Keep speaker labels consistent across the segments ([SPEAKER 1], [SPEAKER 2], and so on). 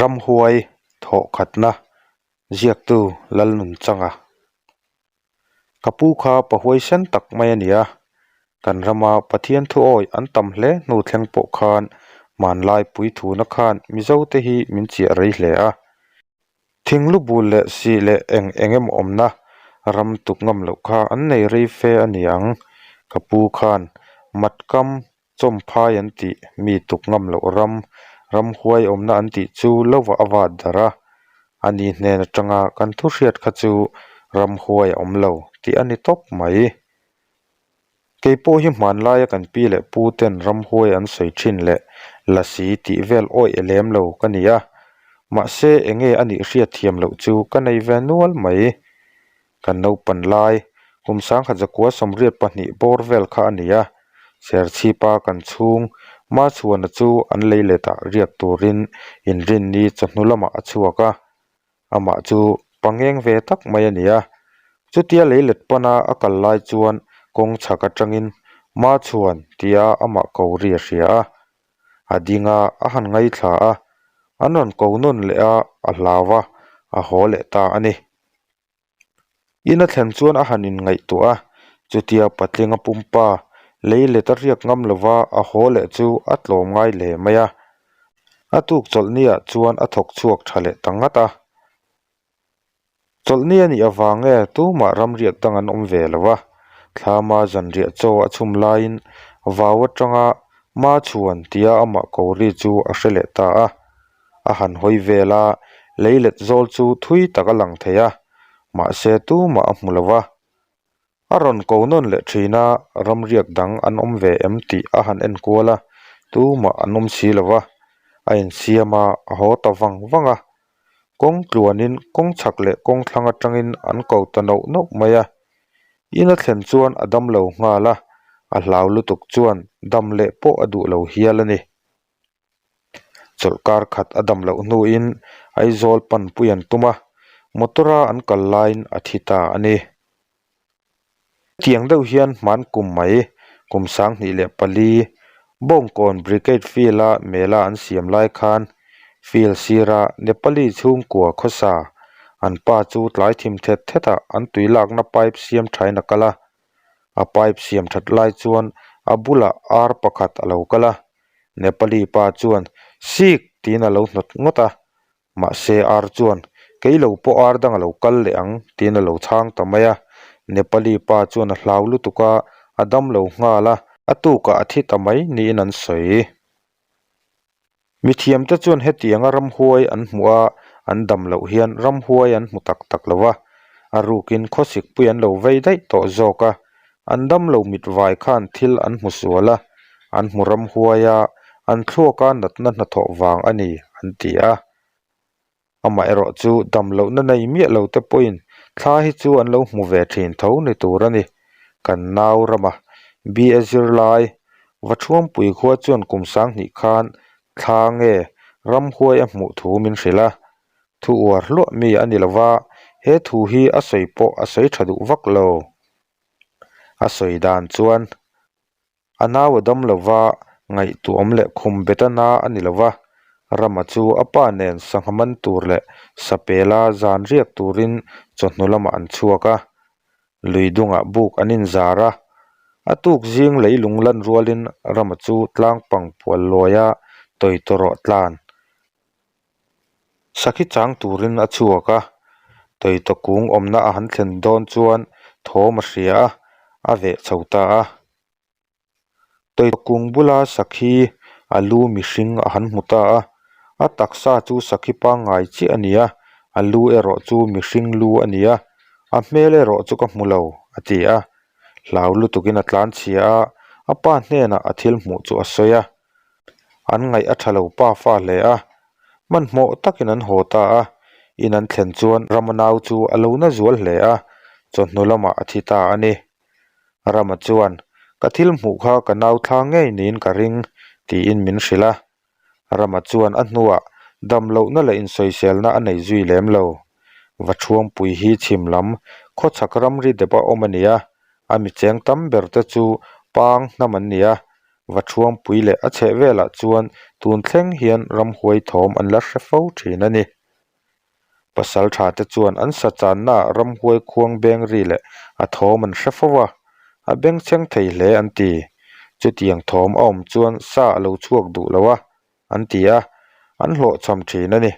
[SPEAKER 1] Ramhuai thawhkhatna ziaktu Lalnunchanga. Ka pu kha pa huaisen tak mai a ni a, kan rama Pathian thu awi an tam hle hnu thleng pawh khan hmanlai puithuna khan Mizote hi min chiah rei hle a. Thinglu bul leh sih leh eng eng emaw awmna ram tuk ngam loh kha an nei rei fe a ni ang. Ka pu khan matkam chawmphai an tih mi tuk ngam loh ram, ramhuai awmna an tih chu lovah a vat darh a. A ni hnen atanga kan thu hriat kha chu ramhuai a awm lo tih a ni tawp mai. Kei pawh hi hmanlaia kan pi leh pu ten ramhuai an sawi thin leh lasi tih vel awih e lem lo ka ni a, mahse enge a nih hriat thiam loh chu ka nei ve nual mai. Kan naupan lai kum sangkhat zakua 82 bawr vel kha a ni a, Serchhipa kan chhung Machhuana chu an lei letah riak turin inrinni chawhnu lamah a chhuak a, Amah chu pangeng ve tak mai a ni a, chutia leilet pana a kal lai chuan kawng chhak atangin Machhuan tia amah ko ri a hria a, a ding a, a han ngaithla a, an rawn ko nawn leh a, a hlau a, a haw leh ta a ni. In a thlen chuan a han inngaihtuah a, chutia patlinga pumpa leilet a riak ngam lova a haw leh chu a tlawm ngai hle mai a. A tuk chawlhni ah chuan a thawk chhuak tha leh ta ngat a. Chawlhni a nih avang nge tumah ramriak dang an awm ve lo a, thlama zanriah chaw a chhum laiin vau atanga Machhuan tia amah ko ri chu a hre leh ta a. A han hawi vel a, leilet zawl chu thui tak a lang thei a, mahse tumah a hmu lo va. A rawn ko nawn leh thin a, ramriak dang an awm ve em tih a han en kual a, tumah an awm si lo va. A insiam a, a haw ta vang vang a. Kawng tluanin kawng chhak leh kawng thlang atangin an ko ta nauh nauh mai a. In a thlen chuan a dam lo nghal a, a hlau lutuk chuan dam leh pawh a duh lo hial a ni. Chawlhkar khat a dam loh hnuin Aizawl panpui an tum a, motor a an kal laiin a thi ta a ni. Hetiang deuh hian hman kum mai, kum 2004, Bawngkawn Brigade Field a mela an siam lai khan field sira Nepali chhungkua khawsa an pa chu tlai thim thet thetah an tui lakna pipe siam thain a kal a, a pipe siam that lai chuan a bulah ar pakhat a lo kal a, Nepali pa chuan Sik tiin a lo hnawt ngawt a, mahse ar chuan Kei lo pawh ar dang a lo kal leh ang tiin a lo chhang ta mai a, Nepali pa chuan a hlau lutuk a, a dam lo nghal a, a tukah a thi ta mai niin an sawi. Mithiamte chuan hetianga ramhuai an hmuh a, an dam loh hian ramhuai an hmu tak tak lo va, a rukin khawsikpui an lo vei daih tawh zawk a, an dam lo mitvai khan thil an hmu sual a, an hmu ramhuai a, an thluaka natna hnathawh vang a ni an ti a. Amaherawh chu dam lohna nei miah lo te pawhin thla hi chu an lo hmu ve thin tho ni tur a ni. Kan nau rama BA zirlai Vathuampui khua chuan kum 2000 khan thla nge ramhuai a hmuh thu min hrilh a. Thu uar hluah mi a ni lo va, he thu hi a sawi pawh a sawi tha duh vak lo. A sawi dan chuan. A nau a dam lo va, ngaihtuahawm leh khum bet a na a ni lo va, Rama chu a pa nen sangha man tur leh sapela zan riak turin chawhnu lamah an chhuak a, lui dungah buk an inzar a. A tuk zing leilung lan rualin Rama chu tlang pang pual luaia tawi tawrawh tlan Sakhi chang turin a chhuak a, tawitaw kung awmna a han thlen dawn chuan thawm a hria a, a veh chho ta a. Tawitaw kung bula sakhi a lu mihring a han hmu ta a, a taksa chu sakhi pangngai chiah a ni a, a lu erawh chu mihring lu a ni a, a hmel erawh chu ka hmu lo, a ti a. Hlau lutukin a tlanchhia a, a pa hnenah a thil hmuh chu a sawi a. An ngaih a tha lo pa fa hle a, hmanhmawh takin an haw ta a, in an thlen chuan Rama nau chu a lo na zual hle a, chawhnu lamah a thi ta a ni. Rama chuan, Ka thil hmuh kha ka nau thla ngei niin ka ring, tiin min hrilh a. Rama chuan a hnuah dam lohna leh insawiselna a nei zui lem lo. Vathuampui hi chhim lam khawchhak ramri dep a awm a ni a, a mi cheng tam ber te chu pang hnam an ni a. Vaṭhuampui leh a chheh velah chuan tun thleng hian ramhuai thawm an la hre fo thin a ni. Pasal tha te chuan an sa channaah ramhuai khuang beng ri leh a thawm an hre fo a, a bengchheng thei hle an ti. Chutiang thawm a awm chuan sa a lo chhuak duh lo a, an ti a, an hlawhchham thin a ni.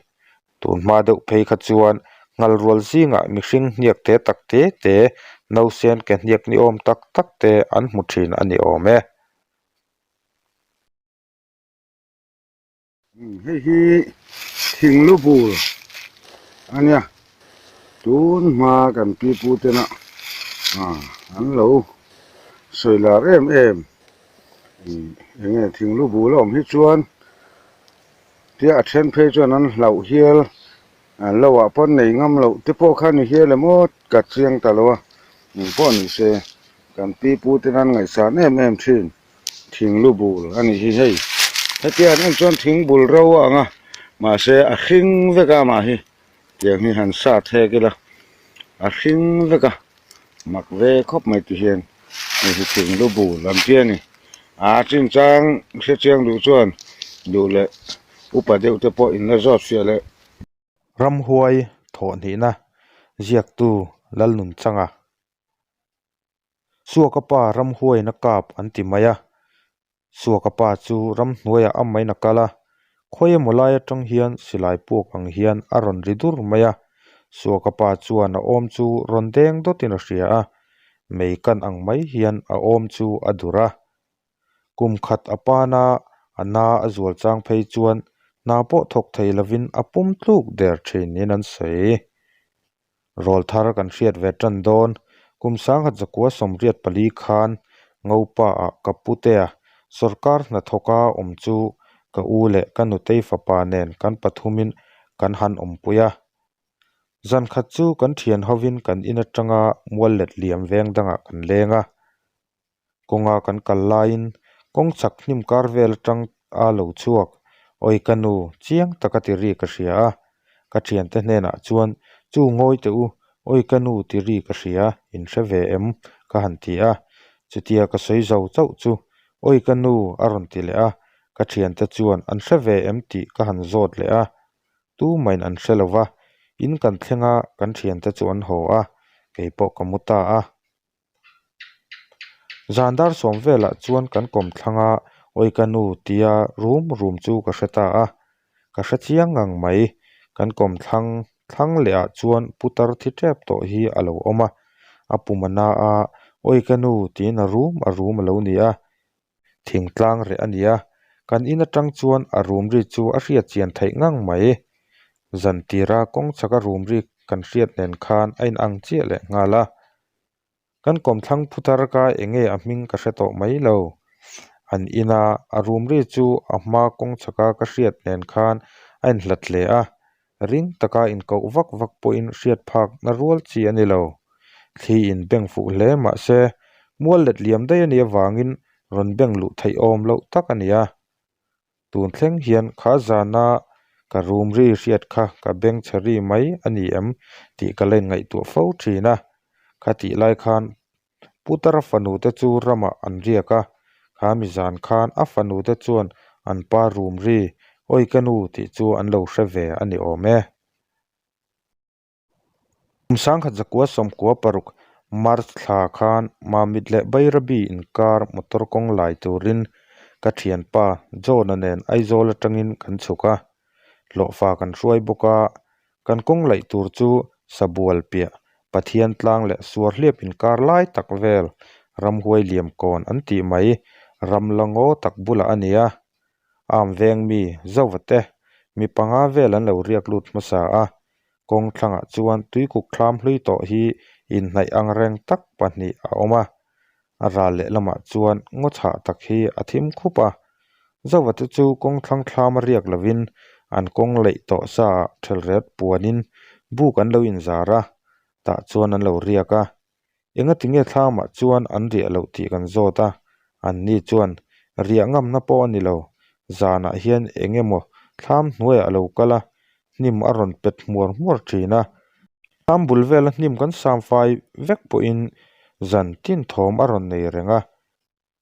[SPEAKER 1] Tun hma deuh phei kha chuan nghal rual zingah mihring hniak te tak te te, nausen ke hniak ni awm tak tak te an hmu thin a ni awm e.
[SPEAKER 2] Hei hi thing lu bur a nia, tun hma kan pi pu tena an lo sawi lar em em eng nge thing lu bul a awm hi chuan tia a then phei chuan an hlauh hial an lo ah pawn nei ngam loh te pawh kha ni hial em aw ka chiang ta lo a engpawh ni se kan pi pu tena an ngaihsan em em thin. Thing lu bul a nih hi hei. Hetiang en chuan thing bul ro a ang a, mahse a hring vek a amah hi tiang hi han sat hek ila a hring vek a, mak ve khawp mai ti hian hei hi thing lu bul an ti a ni. Aa chinchang hrechiang duh chuan duh leh upa deuh te pawh in la zawt fiah leh.
[SPEAKER 1] Ramhuai thawhhnihna ziaktu Lalnunchanga. Suaka pa ramhuaiin a kap an ti mai a, Suaka pa chu ramhnuaiah a main a kal a, khawi emaw lai atang hian silai puak ang hian a rawn ri dur mai a, Suaka pa chuan a awm chu rawn deng dawtin a hria a, mei kan ang mai hian a awm chu a dur a. Kum khat a pana a na a zual chang phei chuan hna pawh thawk thei lovin a pum tluk der thin niin an sawi. Rawl thar kan hriat ve tan dawn. Kum sangkhat zakua 84 khan Ngopa ah ka putea sawrkar hnathawka awm chu ka u leh ka nutei fapa nen kan pathumin kan han awmpui a. Zan khat chu kan thian hovin kan in atanga mual let liam veng dangah kan leng a. Kawnga kan kal laiin kawng chak hnim kar vel atang a lo chhuak, Awi ka nu, chiang taka ti ri ka hria a. Ka thiante hnenah chuan, Chu ngawi teh u, awi ka nu ti ri ka hria, in hre ve em? ka han ti a. Chutia ka sawi zo chauh chu, Awi ka nu a rawn ti leh a. Ka thiante chuan an hre ve em tih ka han zawt leh a. Tumahin an hre lo va, in kan thleng a, kan thiante chu an haw a, keipawh ka mu ta a. Zan dar sawm velah chuan kan kawm thlang a, Awi ka nu tia rum rum chu ka hre ta a, ka hre chiang ngang mai. Kan kawm thlang thlang leh ah chuan putar thi tep tawh hi a lo awm a, a pum a na a, Awi ka nu tiin a rum a rum a lo ni a, thingtlang reh a ni a, kan in atang chuan a rum ri chu a hriat chian theih ngang mai. Zan tira kawng chhaka rum ri kan hriat nen khan a inang chiah leh nghal a. Kan kawmthlang phutar ka enge a hming ka hre tawh mai lo. An ina a rum ri chu a hma kawng chhaka ka hriat nen khan a inhlat hle a, ring taka inkoh vak vak pawhin hriat phak na rual chi a ni lo. Thli in beng fuh hle mahse mual let liam daih a nih avangin rawn beng luh theih awm loh tak a ni a. Tun thleng hian kha zana ka rum ri hriat kha ka beng chhe ri mai a ni em tih ka la inngaihtuah fo thin a. Khatih lai khan Putara fanu te chu ramah an riak a, kha mi zan khan a fanu te chuan an pa rum ri, Awi ka nu tih chu an lo hre ve a ni awm e. Kum 1996 March thla khan Mamit leh Bairabi inkar motor kawng lai turin ka thianpa John-a nen Aizawl atangin kan chhuk a, hlawhfa kan hruai bawk a, kan kawng laih tur chu Sabual piah Pathian tlang leh suar hliap inkar lai tak vel ramhuai liam kawn an tih mai ram la ngaw tak bulah a ni a. Am veng mi Zova te mi panga vel an lo riak lut hmasa a, kawng thlangah chuan tuikuk thlam hlui tawh hi inhnaih ang reng tak pahnih a awm a, a ral leh lamah chuan ngaw chhah tak hi a thim khup a. Zova te chu kawng thlang thlam a riak lovin an kawng leih tawh sa ah thelret puanin buk an lo inzar a, tah chuan an lo riak a. Engatinge thlamah chuan an riah loh tih kan zawt a, anni chuan riah ngamna pawh a ni lo, zanah hian eng emaw thlam hnuaiah a lo kal a, hnim a rawn pet hmuar hmuar thin a. Thlam bul vela hnim kan samfai vek pawhin zan tin thawm a rawn nei reng a.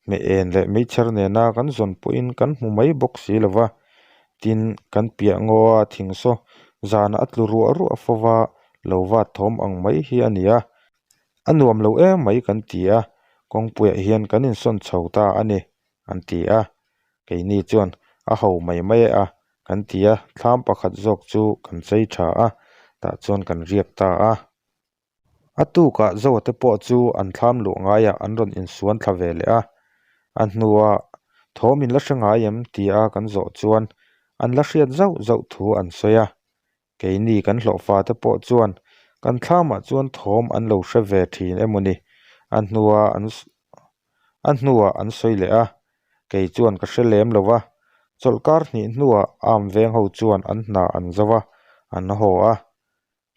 [SPEAKER 1] Hmeh en leh meichher nena kan zawn pawhin kan hmu mai bawk si lo va, tin kan piah ngaw a thing saw zanah a tlu ruah ruah fo va, lo vat thawm ang mai hi a ni a, a nuam lo em mai kan ti a, kawngpuiah hian kan insawn chho ta a ni an ti a, keini chuan a ho mai mai a kan ti a, thlam pakhat zawk chu kan chei tha a, tah chuan kan riak ta a. A tukah Zoa te pawh chu an thlam luh ngaiah an rawn insuan thla ve leh a, a hnuah thawm in la hre ngai em tia kan zawh chuan an la hriat zauh zauh thu an sawi a. Keini kan hlawhfa te pawh chuan kan thlamah chuan thawm an lo hre ve thin emaw ni, a hnuah an a hnuah an sawi leh a, kei chuan ka hre lem lo va, chawlhkar hnih hnuah arm veng ho chuan an hna an zo a, an haw a.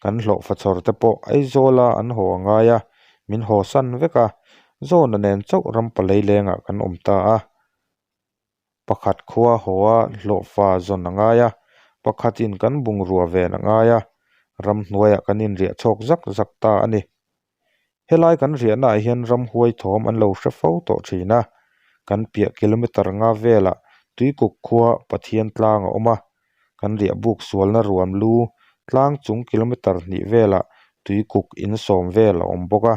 [SPEAKER 1] Kan hlawhfa chhawr te pawh Aizawla an haw a ngai a, min haw san vek a, Zawna nen chauh ram palei lengah kan awm ta a. Pakhat khua haw a hlawhfa zawn a ngai a, pakhatin kan bungrua ven a ngai a, ramhnuaiah kan inriah chhawk zak zak ta a ni. Helai kan riahnaah hian ramhuai thawm an lo hre fo tawh thin a, kan piah kilometre nga velah Tuikuk khua Pathian tlang a awm a, kan riah buk sualna ruam lu tlang chung kilometre hnih velah Tuikuk in sawm vel a awm bawk a.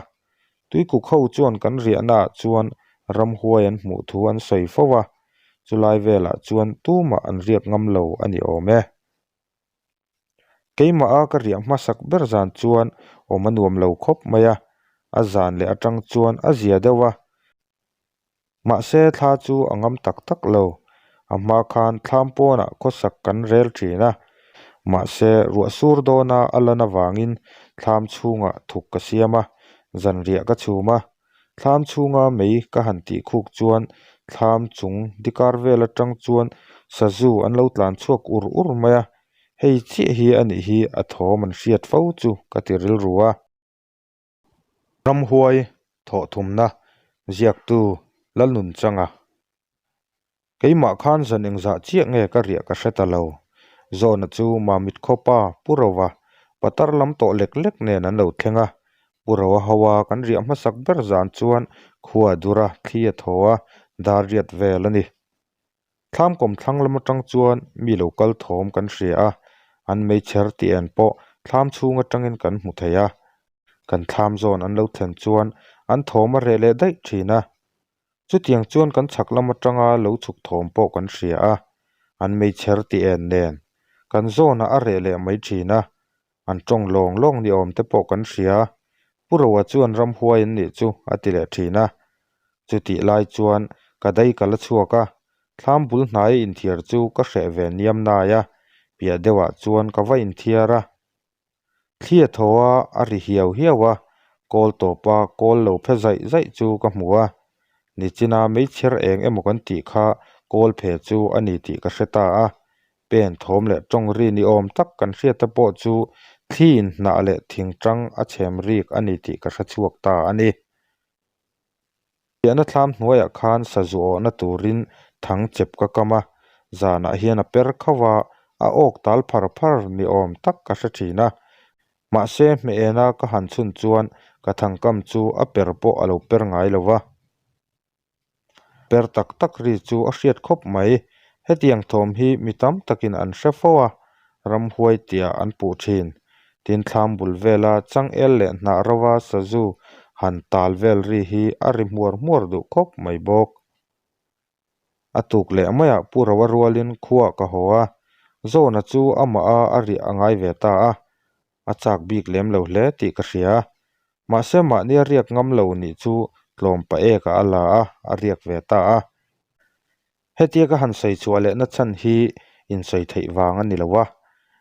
[SPEAKER 1] Tuikuk ho chuan kan riahnaah chuan ramhuai an hmuh thu an sawi fo a, chulai velah chuan tumah an riak ngam lo a ni awm e. Keimah a ka riah hmasak ber zan chuan awm a nuam lo khawp mai a, a zan leh atang chuan a zia deuh a. Mahse thla chu a ngam tak tak lo, a hma khan thlam pawnah khawsak kan rel thin a, mahse ruah sur dawna a lan avangin thlam chhungah thuk ka siam a, zanriah ka chhum a. Thlam chhunga mei ka han tih khuk chuan thlam chung dikar vel atang chuan sazu an lo tlan chhuak ur ur mai a, hei chiah hi a nih hi a thawm an hriat fo chu ka ti rilru a. Ramhuai thawhthumna ziaktu Lalnunchanga Keimah khan zan engzah chiah nge ka riah ka hre ta lo. Zawhna chu Mamit khawpa Pu Rova patar lam tawh lek lek nen an lo thleng a. Pu Rova hoa kan riah hmasak ber zan chuan khua dur a thli a thaw a, dar riat vel a ni. Thlam kawm thlang lam atang chuan mi lo kal thawm kan hria a, an meichher tih en pawh thlam chhung atangin kan hmu thei a. Kan thlam zawn an lo thlen chuan an thawm a reh leh daih thin a. Chutiang chuan kan chhak lam atanga lo chhuk thawm pawh kan hria a, an meichher ti en nen kan zawnah a reh leh mai thin a, an tawng lawng lawng ni awm te pawh kan hria. Pu Roa chuan ramhuai an nih chu a ti leh thin a. Chutih lai chuan ka dai ka la chhuak a, thlam bul hnai inthiar chu ka hreh ve niam nai a, piah deuhah chuan ka va inthiar a. Thli a thaw a, a ri hiau hiau a, kawl tawpa kawl lo phe zaih zaih chu ka hmu a. Nichina meichher eng emaw kan tih kha kawl phe chu a ni tih ka hre ta a. Pen thawm leh tawng ri ni awm tak kan hriat te pawh chu thli in hnah leh thing tang a chhem rik a ni tih ka hre chhuak ta a ni. Piahna thlam hnuaiah khan sazu awhna turin thang chep ka kam a, zanah hian a per khauh a, a awk tal phar phar ni awm tak ka hre thin a. Mahse hmeh ena ka han chhun chuan ka thangkam chu a per pawh a lo per ngai lo va. Per tak tak ri chu a hriat khawp mai. Hetiang thawm hi mi tam takin an hre fo a, ramhuai tia an puh thin. Tin thlam bul vela changel leh hnah rova sazu han tal vel ri hi a ri hmuar hmuar duh khawp mai bawk. A tuk leh maiah Pu Roa rualin khuaah ka haw a, Zawna chu amah a a riah a ngai ve ta a, a chak bik lem lo hle tih ka hria. Mahse mahnia riak ngam lo nih chu tlawm pa ekah a la a, a riak ve ta a. Hetia ka han sawi chhuah lehna chhan hi insawi theih vang a ni lo a,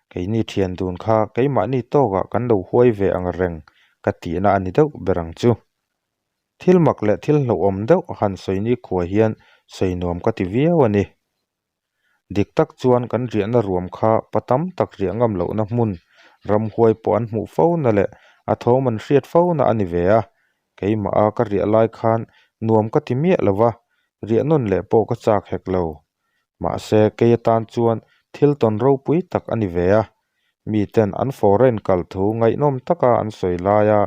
[SPEAKER 1] keini thian dun kha keimahni tawkah kan lo huai ve ang reng ka tihna a ni deuh ber ang chu. Thil mak leh thil hlauhawm deuh han sawi ni khua hian sawi nuam ka ti viau a ni. Dik tak chuan kan riahna ruam kha pa tam tak riah ngam lohna hmun ramhuai pawh an hmuh fo na leh a thawm an hriat fo na a ni ve a, keimah a ka riah lai khan nuam ka ti miah lo va, riah nawn leh pawh ka chak hek lo. Mahse kei atan chuan thil tawn ropui tak a ni ve a, miten an foreign kal thu ngaihnawm taka an sawi laia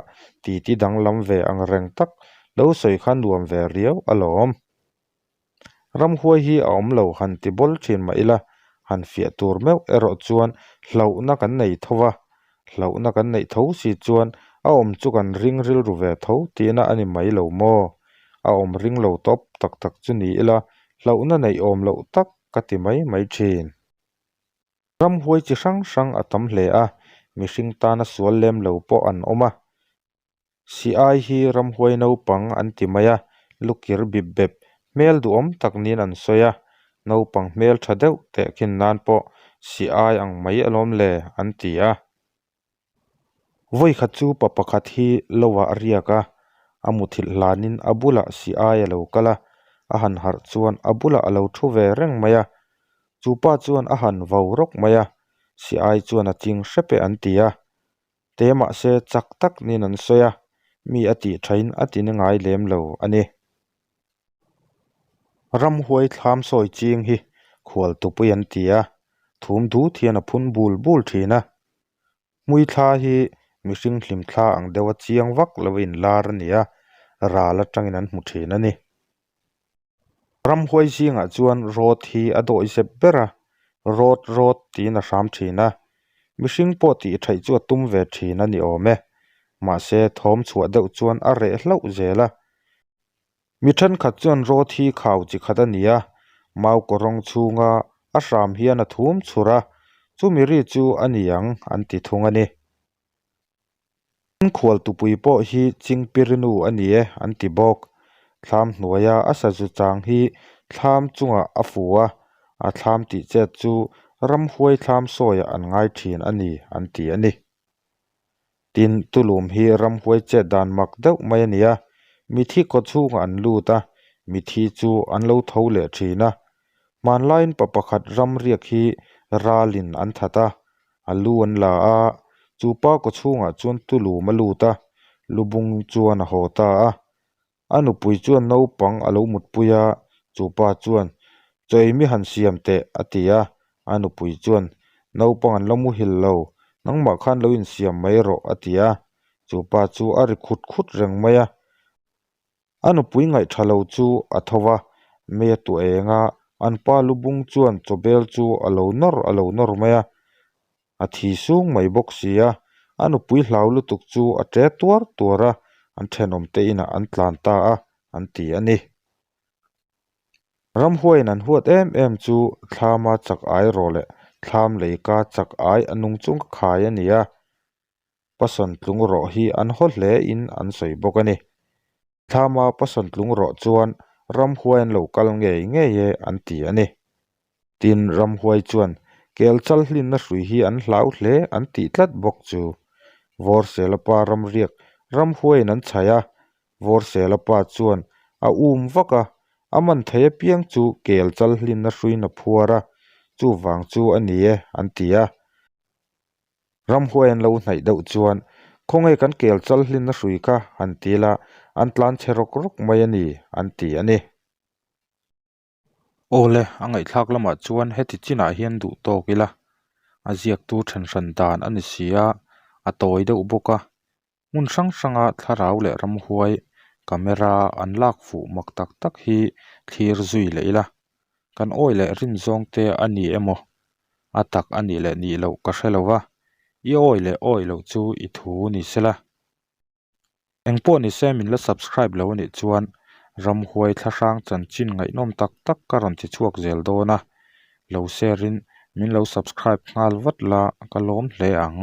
[SPEAKER 1] titi danglam ve ang reng tak lo sawi kha nuam ve riau alawm. Ramhuai hi a awm lo han ti bawl thin mah ila, han fiah tur meuh erawh chuan hlauhna kan nei tho va, hlauhna kan neih tho si chuan a awm chu kan ring rilru ve tho tihna a ni mai lo maw? A awm ring lo tawp tak tak chu ni ila, hlauhna neih awm loh tak ka ti mai mai thin. Ramhuai chi hrang hrang a tam hle a, mihring tana sual lem lo pawh an awm a. Siai hi ramhuai naupang an ti mai a, lukir bip bep, hmel duhawm tak niin an sawi a, naupang hmel tha deuh tehkhin nan pawh siai ang mai alawm le an ti a. Vawikhat chu pa pakhat hi lovah a riak a, a muthilh hlanin a bulah siai a lo kal a, a han harh chuan a bulah a lo thu ve reng mai a, chu pa chuan a han vau rawk mai a, siai chuan a ching hrep e an ti a, te mahse chak tak niin an sawi a, mi a tih thain a ti ni ngai lem lo a ni. Ramhuai thlam sawi ching hi khual tupui an ti a, thum dut hian a phun bul bul thin a. Hmui thla hi mihring hlim thla ang deuha chiang vak lo inlar a ni a, ral atangin an hmu thin a ni. Ramhuai zingah chuan rawt hi a dawihzep ber a, rawt rawt tiin a hram thin a, mihring pawh tih theih chu a tum ve thin a ni awm e. Mahse thawm chhuah deuh chuan a reh hlauh zel a. Mi thenkhat chuan rawt hi khau chi khat a ni a, mau kawrawng chhunga a hram hian a thum chhur a, chumi ri chu a ni ang an ti thung a ni. An khual tupui pawh hi Chingpirinu a ni e an ti bawk. Thlam hnuaia a sazu chang hi thlam chungah a fu a, a thlam tih chet chu ramhuai thlam sawiah an ngai thin a ni an ti a ni. Tin, Tulum hi ramhuai chet dan mak deuh mai a ni a, mithi kaw chhungah an lut a, mithi chu an lo tho leh thin a. Hmanlaiin pa pakhat ramriak hi ralin an that a, A lu an la a, chu pa kaw chhungah chuan tulum a lut a, lubung chuan a haw ta a. A nupui chuan naupang a lo mutpui a, chu pa chuan, Chaw ei mi han siam teh, a ti a. A nupui chuan, Naupang an la muhil lo, nangmah khan lo insiam mai rawh, a ti a. Chu pa chu a ri khut khut reng mai a. A nupui ngaihtha lo chu a tho va, mei a tuah eng a, an pa lubung chuan chawbel chu a lo nawr a lo nawr mai a, a thi sung mai bawk si a, a nupui hlau lutuk chu a ṭe tuar tuar a, an thenawm te inah an tlan ta a, an ti a ni. Ramhuaiin an huat em em chu thlama chak ai rawh leh thlam leika chak ai a nung chung ka khai a ni a. Pasawn tlung rawh hi an haw hle in an sawi bawk a ni. Thlama pasawn tlung rawh chuan ramhuai an lo kal ngei ngei e an ti a ni. Tin, ramhuai chuan kel chal hlinna hrui hi an hlau hle an tih tlat bawk chu. Vawrsela pa ramriak ramhuaiin an chhaih a, Vawrsela pa chuan a um vak a, a man thei apiang chu kel chal hlinna hruiin a phuar a, chuvang chu a ni e an ti a. Ramhuai an lo hnaih deuh chuan, Khawnge kan kel chal hlinna hrui kha han ti la, an tlan chhe rawk rawk mai a ni, an ti a ni. Awle, a ngaihthlak lamah chuan heti chinah hian duh tawk ila, a ziaktu then hran dan a ni si a, a tawi deuh bawk a. Hmun hrang hranga thlarau leh ramhuai camera an lak fuh mak tak tak hi thlir zui leh ila, kan awi leh rin zawng te a ni emaw a tak a nih leh nih loh ka hre lo va, i awi leh awi loh chu i thu ni sela. Engpawh ni se min la subscribe lo a nih chuan ramhuai thlahrang chanchin ngaihnawm tak tak ka rawn ti chhuak zel dawn a, lo share in min lo subscribe nghal vat la ka lawm hle ang.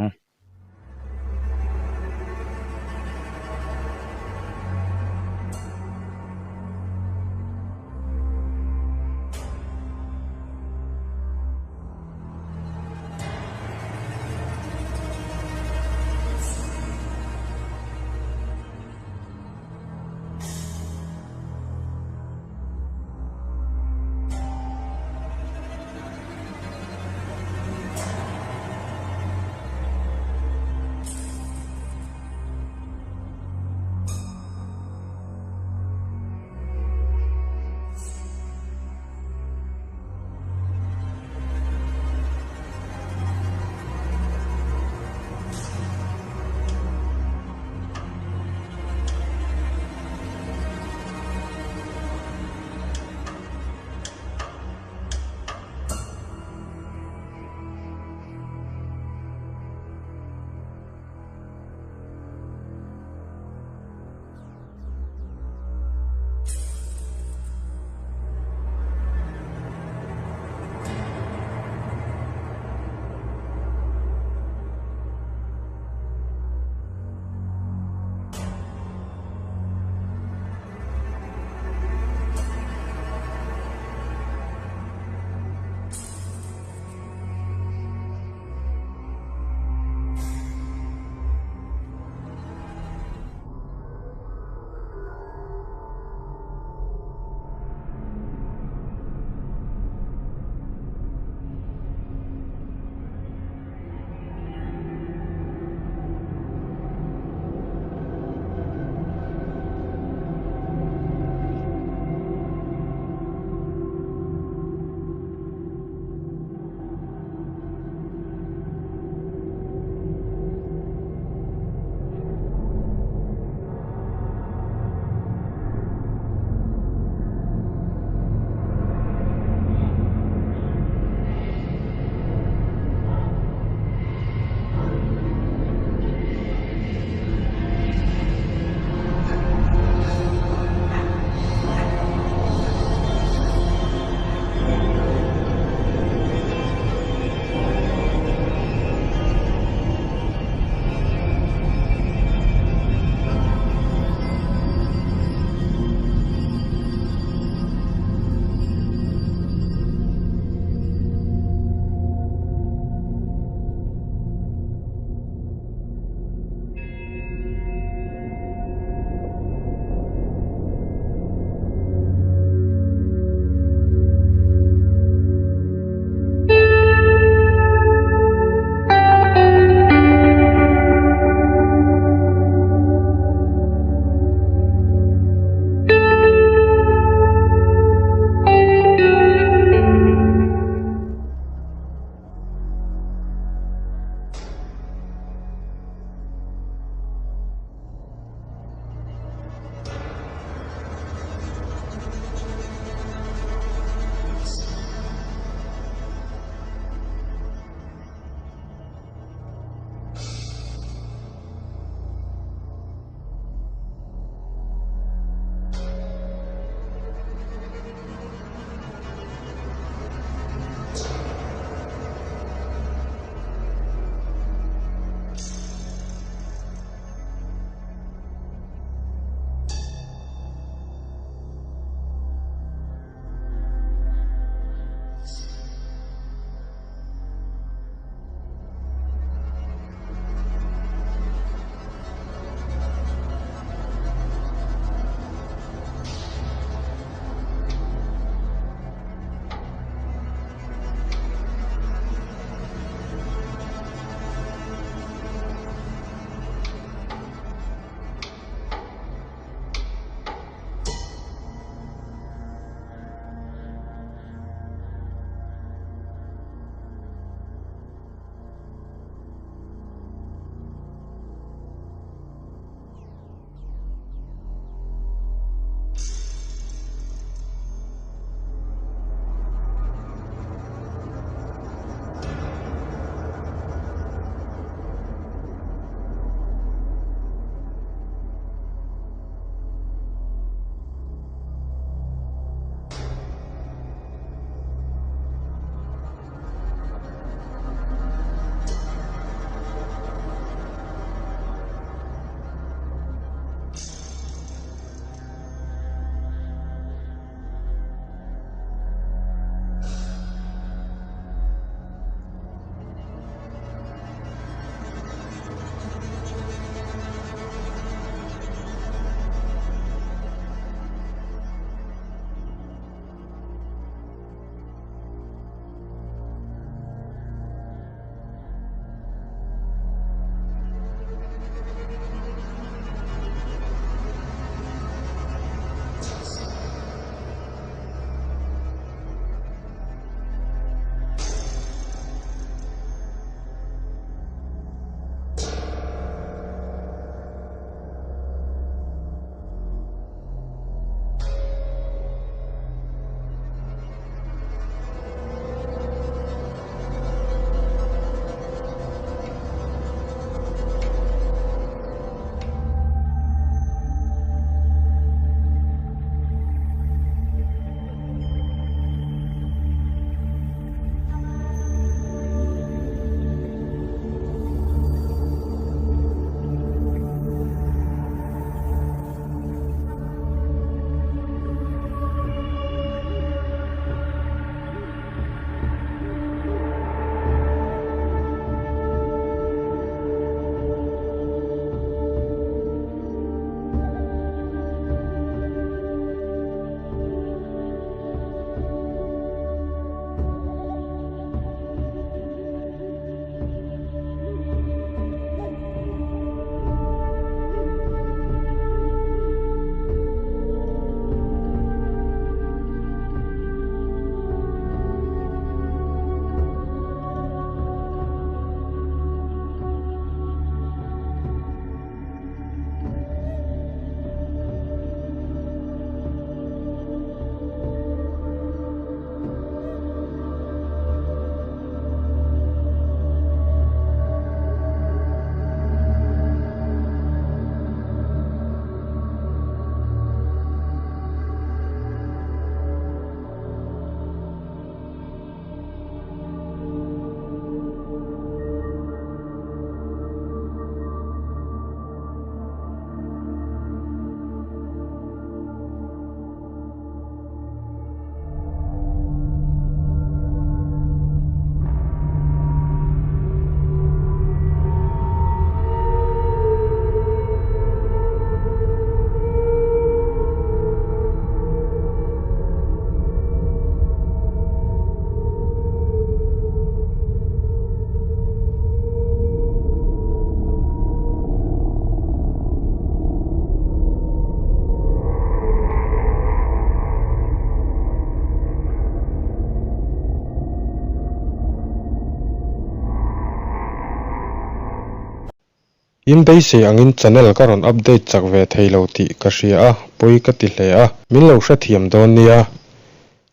[SPEAKER 1] In beisei angin channel ka rawn update chak ve thei lo tih ka hria a, pawi ka ti hle a, min lo hrethiam dawn nia.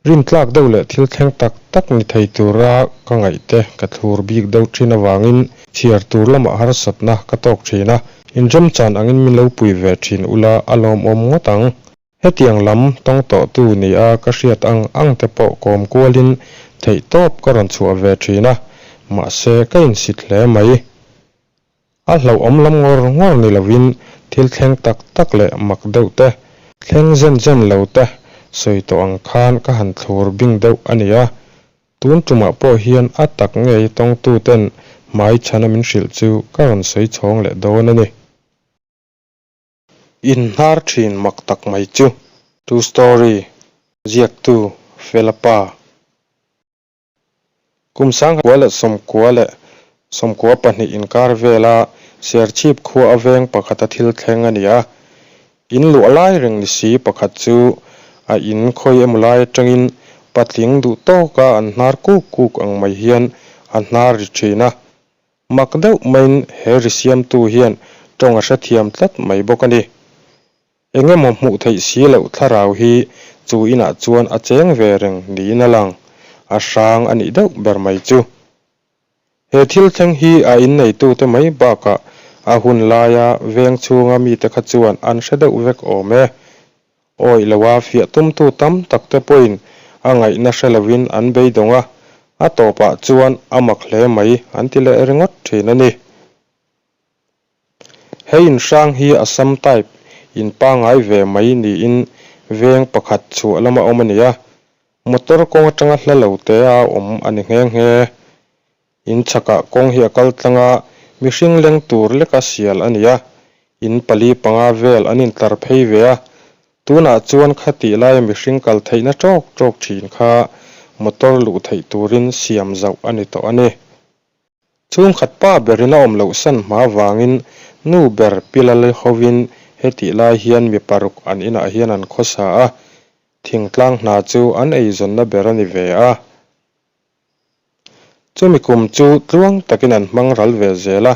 [SPEAKER 1] Rintlak deuh leh thil thleng tak tak ni thei tura ka ngaihte ka thlur bik deuh thin avangin chhiar tur lamah harsatna ka tawk thin a, inremchan angin min lo pui ve thin ula a lawmawm ngawt ang. Hetiang lam tawng tawhtu nia ka hriat ang ang te pawh kawm kualin theihtawp ka rawn chhuah ve thin a, mahse ka insit hle mai. A hlauhawm lam ngawr ngawr ni lovin thil thleng tak tak leh mak deuh te, thleng zen zen lo te sawi tawh ang khan ka han thlur bing deuh a ni a. Tun tumah pawh hian a tak ngei tawngtuten hmai chhana min hrilh chu ka rawn sawi chhawng leh dawn a ni. Inhnar thin mak tak mai chu. True story, ziaktu Fela pa. Kum 1992 inkar vela Serchhip khua a veng pakhata thil thleng a ni a. In luah lai reng ni si pakhat chu a in khawi emaw lai atangin patling duh tawka an hnar kuk kuk ang mai hian a hnar ri thin a. Mak deuh maiin he ri siamtu hian tawng a hrethiam tlat mai bawk a ni. Eng emaw hmuh theih si loh thlarau hi chu inah chuan a cheng ve reng niin a lang, a hrang a nih deuh ber mai chu. He thil thleng hi a inneitute mai bakah a hun laia veng chhunga mite kha chuan an hre deuh vek awm e. Awih loa fiah tumtu tam takte pawhin a ngaihna hre lovin an beidawng a, a tawpah chuan a mak hle mai an ti leh ringawt thin a ni. He inhrang hi Assam type in pangngai ve mai niin veng pakhat chhuah lama awm a ni a, motor kawng atanga hla lo te a awm a ni nghe nghe. In chhakah kawng hi a kal tlang a, mihring leng tur leka sial a ni a, in pali panga vel an intlar phei ve a, tunah chuan khatih laia mihring kal theihna tawk tawk thin kha motor luh theih turin siam zauh a ni tawh a ni. Chhungkhat pa berin a awm loh san hma vangin nu ber Pilali hovin hetih lai hian mi paruk an inah hian an khawsa a, thingtlang hna chu an eizawnna ber a ni ve a. Chumi kum chu tluang takin an hmang ral ve zel a,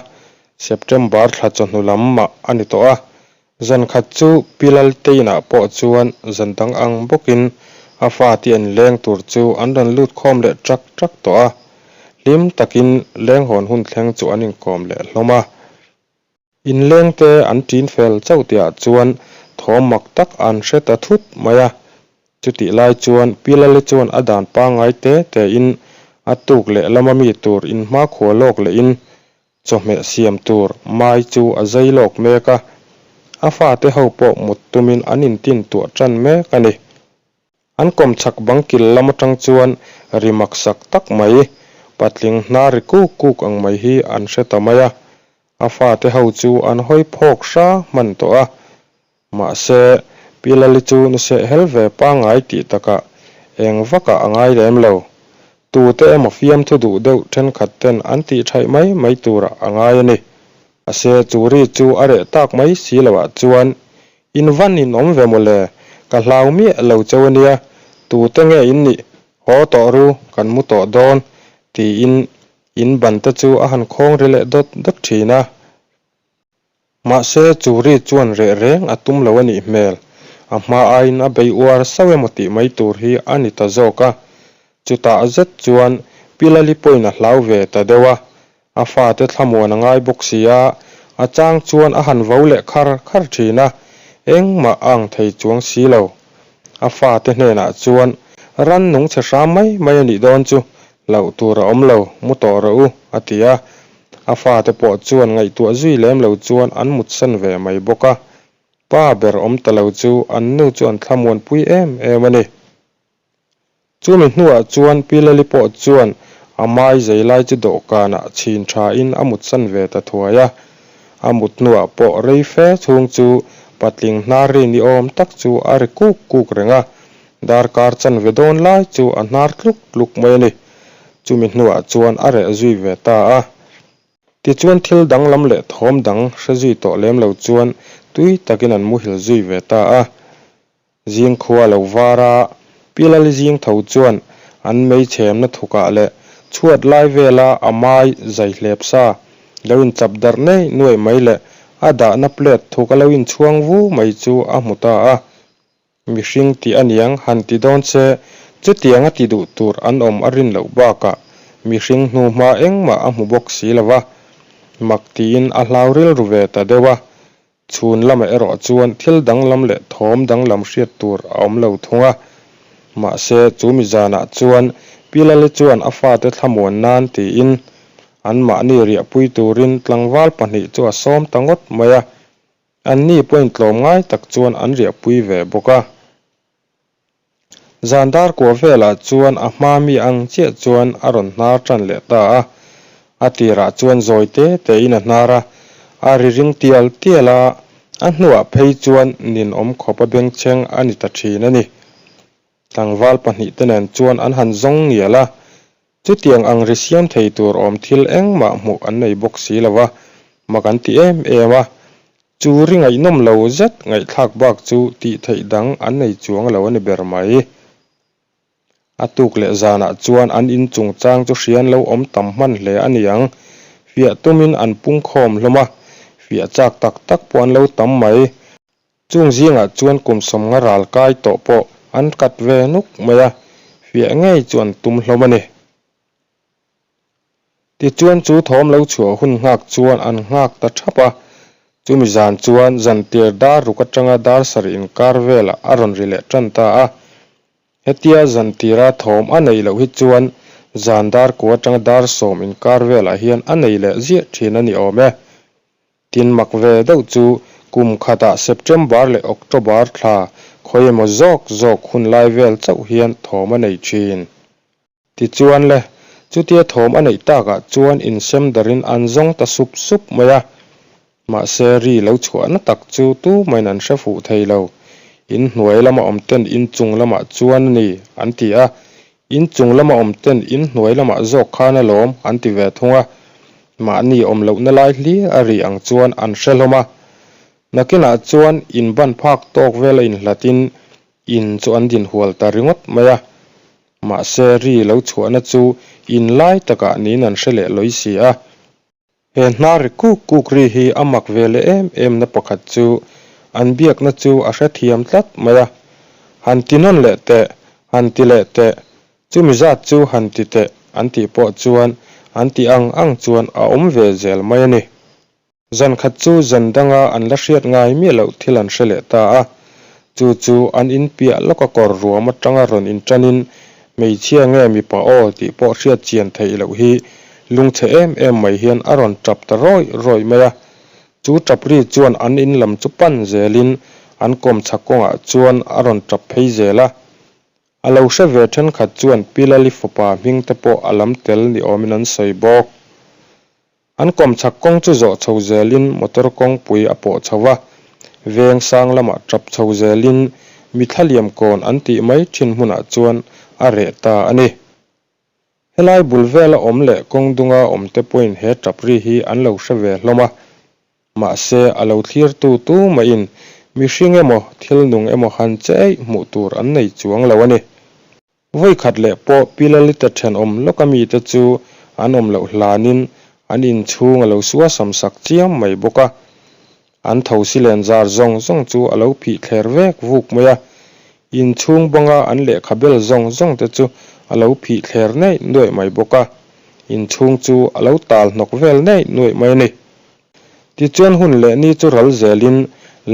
[SPEAKER 1] September thla chawhnu lam mah a ni tawh a, Zan khat chu Pi Lalteinah pawh chuan zan dang ang bawkin a fate an leng tur chu an rawn lut khawm leh ṭak ṭak tawh a, hlim takin lenghawn hun thleng chu an inkawm leh hlawm a. Inlengte an ṭin fel chauh tihah chuan thawm mak tak an hre ta thut mai a, chutih lai chuan Pi Lali chuan a dan pangngai te tein a tuk leh lama mi tur inhmakhua lawk lehin Chawhmeh siam tur mai chu a zai lawk mek a, a fate ho pawh mut tumin an intin tuah tan mek a ni. An kawmchhak bang kil lam atang chuan ri maksak tak mai, patling hnar ri kuk kuk ang mai hi an hre ta mai a, a fate ho chu an hawi phawk hra hman tawh a, Mahse, Pi Lali chu nuseh hel ve pangngai tih takah eng vakah a ngai lem lo. Tute emaw fiamthu duh deuh thenkhat ten an tih thaih mai mai turah a ngai a ni. Mahse, chu ri chu a reh tak mai si loah chuan, In van in awm ve mawle, ka hlau miah lo cheu a nia, tute nge in nih, haw tawh ru, kan mu tawh dawn, tiin in ban te chu a han khawng ri leh dawt dawt thin a. Mahse, chu ri chuan reh reng a tum lo a nih hmel. A hma aiin a bei uar sauh emaw tih mai tur hi a ni ta zawk a. Chutah zet chuan Pi Lali pawhin a hlau ve ta deuh a. A fate thlamuan a ngai bawk si a, a chang chuan a han vo leh khar khar thin a, engmah a ang thei chuang si lo. A fate hnenah chuan, Rannung chhe hram mai mai a nih dawn chu, hlauh tur a awm lo, mu tawh rawh u, a ti a. A fate pawh chuan ngaihtuah zui lem lo chuan an mutsan ve mai bawk a. Pa ber awm ta lo chu an nu chu an thlamuanpui em em a ni. Chumi hnuah chuan Pi Lali pawh chuan a mai zei lai chu dawhkanah chhin thain a mutsan ve ta thuai a. A mut hnuah pawh rei fe chhung chu patling hnar ri ni awm tak chu a ri kuk kuk reng a. Darkar chanve dawn lai chu a hnar tluk tluk mai a ni. Chumi hnuah chuan a reh zui ve ta a. Tichuan thil danglam leh thawm dang hre zui tawh lem lo chuan tui takin an muhil zui ve ta a. Zing khua lo var a, Pi Lali zing tho chuan an mei chhemna thukah leh chhuat lai vela a mai zai hlep sa. Lo inchap darh nei nuaih mai leh a dahna plate thuk a lo inchhuang vu mai chu a hmu ta a. Mihring tih a niang han ti dawn se, chutiang a ti duh tur an awm a rin loh bakah mihring hnu hma engmah a hmu bawk si lo va, mak tiin a hlau rilru ve ta deuh a. Chhun lamah erawh chuan thil danglam leh thawm danglam hriat tur a awm lo thung a. Mahse, chu mi zanah chuan Pi Lali chuan a fate thlamuan nan tiin anmahni riahpui turin tlangval pahnih chu a sawm ta ngawt mai a. Anni pawhin tlawmngai tak chuan an riahpui ve bawk a. Zan dar kua velah chuan a hma mi ang chiah chuan a rawn hnar tan leh ta a. A tirah chuan zawi te tein a hnar a, a ri ring tial tial a, a hnuah phei chuan ninawm khawp a bengchheng a ni ta thin a ni. Tlangval pahnihte nen chuan an han zawng ngial a, Chutiang ang ri siam thei tur awm thil engmah hmuh an nei bawk si lo va, mak an ti em em a. Chu ri ngaihnawm lo zet ngaihthlak bak chu tih theih dang an nei chuang lo a ni ber mai. A tuk leh zanah chuan an in chungchang chu hrian lo awm tam hman hle a ni ang. Fiah tumin an pungkhawm hlawm a, fiah chak tak tak pawh an lo tam mai. Chung zingah chuan kum sawmnga ral kai tawh pawh an kat ve nuk mai a, fiah ngei chu an tum hlawm a ni. Tichuan chu thawm lo chhuah hun nghak chuan an nghak ta thap a, chumi zan chuan zantir dar ruk atanga dar sarih inkar velah a rawn ri leh tan ta a. Hetia zantira thawm a neih loh hi chuan zan dar kua atanga dar sawm inkar velah hian a nei leh ziah thin a ni awm e. Tin mak ve deuh chu kum khatah September leh October thla khawi emaw zawk zawk hun lai vel chauh hian thawm a nei thin. Tichuan le, chutia thawm a neih takah chuan insem darin an zawng ta sup sup mai a. Mahse ri lo chhuahna tak chu tumahin an hre fuh thei lo. In hnuai lama awm ten in chung lamah chuan a ni an ti a, In chung lama awm ten in hnuai lamah zawk khan alawm an ti ve thung a, mahni awm lohna lai hlir a ri ang chuan an hre hlawm a. Nakinah chuan in ban phak tawk vela inhlatin in chu an din hual ta ringawt mai a. Mahse ri lo chhuahna chu in lai takah niin an hre leh lawi si a. He hnar ri kuk kuk ri hi a mak ve leh em em na pakhat chu an biakna chu a hrethiam tlat mai a. Han ti nawn leh teh, han ti leh teh, chumi zat chu han ti teh an tih pawh chuan an tih ang ang chuan a awm ve zel mai a ni. Zan khat chu zan danga an la hriat ngai miah loh thil an hre leh ta a. Chu chu an in piah lawka kawr ruam atanga rawn inṭanin Hmeichhia nge mipa aw tih pawh hriat chian theih loh hi lungchhe em em mai hian a rawn tap ta rawih rawih mai a. Chu tap ri chuan an in lam chu pan zelin an kawmchhak kawngah chuan a rawn tap phei zel a. A lo hre ve thenkhat chuan Pi Lali fapa hming te pawh a lam tel ni awmin an sawi bawk. An kawmchhak kawng chu zawh chho zelin motor kawngpui a pawh chho va, veng sang lamah tap chho zelin mi thlaliam kawn an tih mai thin hmunah chuan a reh ta a ni. Helai bul vela awm leh kawng dunga awmte pawhin he tap ri hi an lo hre ve hlawm a, mahse a lo thlirtu tu mahin mihring emaw thil nung emaw han che eih hmuh tur an nei chuang lo a ni. Vawi khat leh pawh Pi Lalita thenawm lawka mite chu an awm loh hlanin an inchhung a lo suasam sak chiam mai bawk a. An thosi len zar zawng zawng chu a lo phih thler vek vuk mai a. Inchhung banga an lehkha bel zawng zawng te chu a lo phih thler neih nuaih mai bawk a. Inchhung chu a lo tal hnawk vel neih nuaih mai a ni. Tichuan hun leh ni chu ral zelin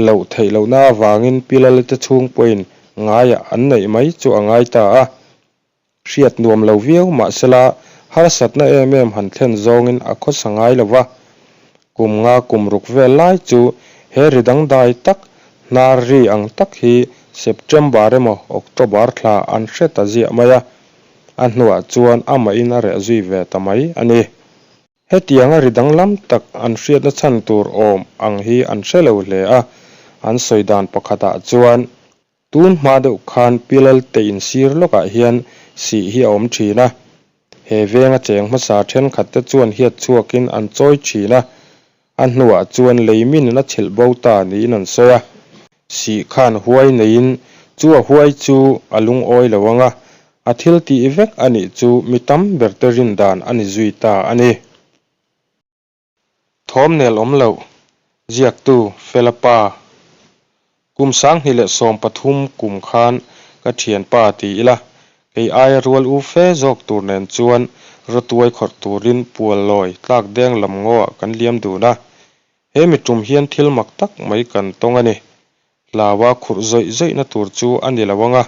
[SPEAKER 1] loh theih lohna avangin Pi Lalite chhung pawhin ngaiah an neih mai chu a ngai ta a. Hriat nuam lo viau mahsela harsatna em em han thlen zawngin a khawsa ngai lo va. Kum nga kum ruk vel lai chu he ri dangdai tak, hnar ri ang tak hi September emaw October thla an hre ta ziah mai a. A hnuah chuan amahin a reh zui ve ta mai a ni. Hetianga ri danglam tak an hriatna chhan tur awm ang hi an hre lo hle a, an sawi dan pakhatah chuan, Tun hma deuh khan Pi Lalte insir lawkah hian sih hi a awm thin a, he venga cheng hmasa thenkhatte chuan hiat chhuakin an chawi thin a, a hnuah chuan lei minin a chhilh bo ta niin an sawi a. Sih khan huai neiin chu a huai chu a lungawi lo ang a, a thil tih vek a nih chu mi tam berte rin dan a ni zui ta a ni. Thawm nel awm loh, ziaktu Fela pa. Kum 2013 kum khan ka thianpa ti ila, kei aia rual u fe zawk tur nen chuan rawtuai khawrh turin Puallawi tlak deng lam ngaw-ah kan liam dun a. He mi tum hian thil mak tak mai kan tawng a ni. Hlaua khurh zawih zawihna tur chu a ni lo ang a,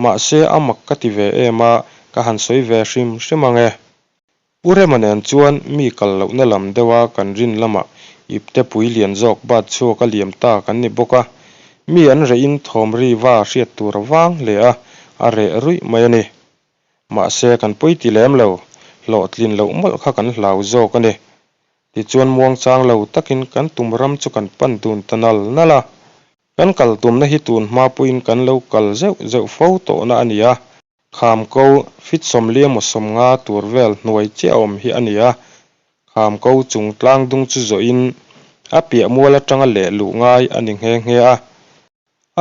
[SPEAKER 1] mahse a mak ka ti ve em a, ka han sawi ve hrim hrim ang e. U Rema nen chuan mi kal lohna lam deuha kan rin lamah ipte pui lian zawk bat chhuak a liam ta kan ni bawk a, mi an rehin thawm ri va hriat tur a vang hle a, a reh ruih mai a ni. Mahse kan pawi ti lem lo, hlawhtlin loh mawlh kha kan hlau zawk a ni. Tichuan muangchang lo takin kan tum ram chu kan pan dun ta nal nal a. Kan kal tumna hi tun hma pawhin kan lo kal zeuh zeuh fo tawhna a ni a, Kham ko fit sawmli emaw 50 tur vel hnuai chiah awm hi a ni a, kham ko chung tlang dung chu zawhin a piah mual atanga leh luh ngai a ni nghe nghe a.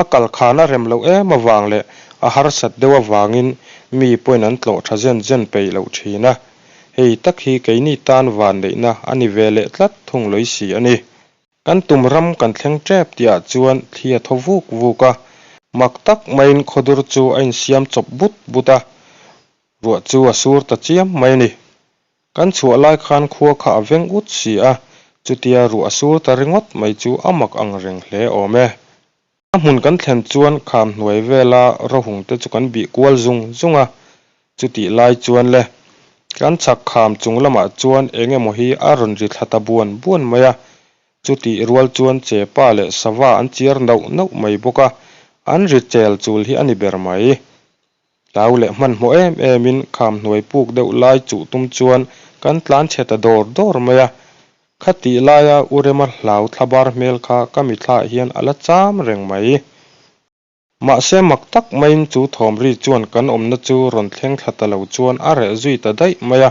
[SPEAKER 1] A kal khan a rem loh em avang leh a harsat deuh avangin mi pawhin an tlawh tha zen zen peih loh thin a, hei tak hi keini tan vanneihna a ni ve leh tlat thung lawih si a ni. Kan tum ram kan thleng tep tihah chuan thli a thaw vuk vuk a, mak tak maiin khawdur chu a insiam chawp but but a, ruah chu a sur ta chiam mai a ni. Kan chhuah lai khan khua kha a veng ut si a, chutia ruah a sur ta ringawt mai chu a mak ang reng hle awm e. A hmun kan thlen chuan kham hnuai vela rawhung te chu kan bih kual zung zung a, chutih lai chuan le, kan chhak kham chung lamah chuan eng emaw hi a rawn ri thla ta buan buan mai a, chutih rual chuan chepa leh sava an chiar nauh nauh mai bawk a, an ri chel chul hi a ni ber mai. Tlau leh hmanhmawh em emin kham hnuai puk deuh lai chuh tum chuan kan tlan chhe ta dawr dawr mai a. Khatih laia U Rema hlau thlabar hmel kha ka mithlaah hian a la cham reng mai. Mahse mak tak maiin chu thawm ri chuan kan awmna chu rawn thleng thla ta lo chuan a reh zui ta daih mai a.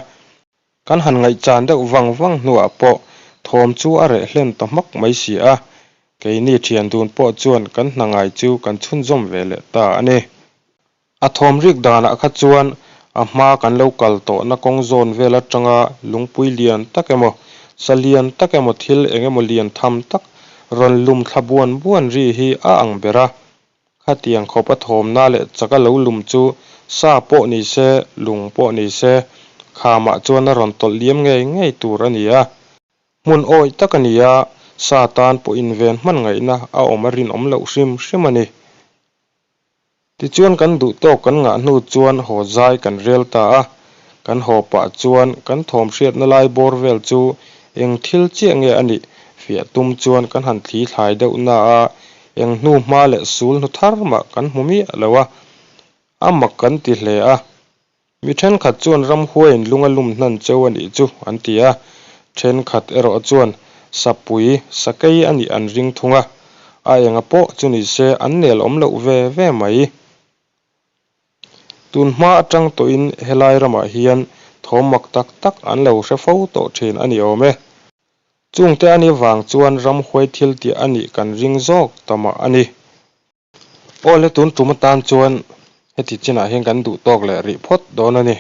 [SPEAKER 1] Kan han ngaihchan deuh vang vang hnuah pawh thawm chu a reh hlen ta hmak mai si a, keini thian dun pawh chuan kan hna ngai chu kan chhunzawm ve leh ta a ni. A thawm rik danah kha chuan a hma kan lo kal tawhna kawng zawn vel atanga lungpui lian tak emaw, sa lian tak emaw thil eng emaw lian tham tak rawn lum thla buan buan ri hi a ang ber a. Khatiang khawp a thawmna leh chaka lo lum chu sa pawh ni se, lung pawh ni se, khamah chuan a rawn tawlh liam ngei ngei tur a ni a. Hmun awih tak a ni a, sa tan pawh inven hman ngaihna a awm a rinawm loh hrim hrim a ni. Tichuan kan duh tawk kan ngah hnu chuan haw zai kan rel ta a, kan haw pah chuan kan thawm hriatna lai bawr vel chu eng thil chiah nge a nih fiah tum chuan kan han thli thlai deuh na a, eng hnu hma leh sul hnu thar mah kan hmu miah lo a, a mak kan ti hle a. Mi thenkhat chuan ramhuaiin lung a lum hnan cheu a nih chu an ti a, thenkhat erawh chuan sapui, sakei a nih an ring thung a, a enga pawh chu ni se an nel awm loh ve ve mai. Tun hma atang tawhin helai ramah hian thawm mak tak tak an lo hre fo tawh thin a ni awm e. Chungte a nih vang chuan ramhuai thil tih a nih kan ring zawk ta mah a ni. Awle tun tum atan chuan heti chinah hian kan duh tawk leh rih phawt dawn a ni.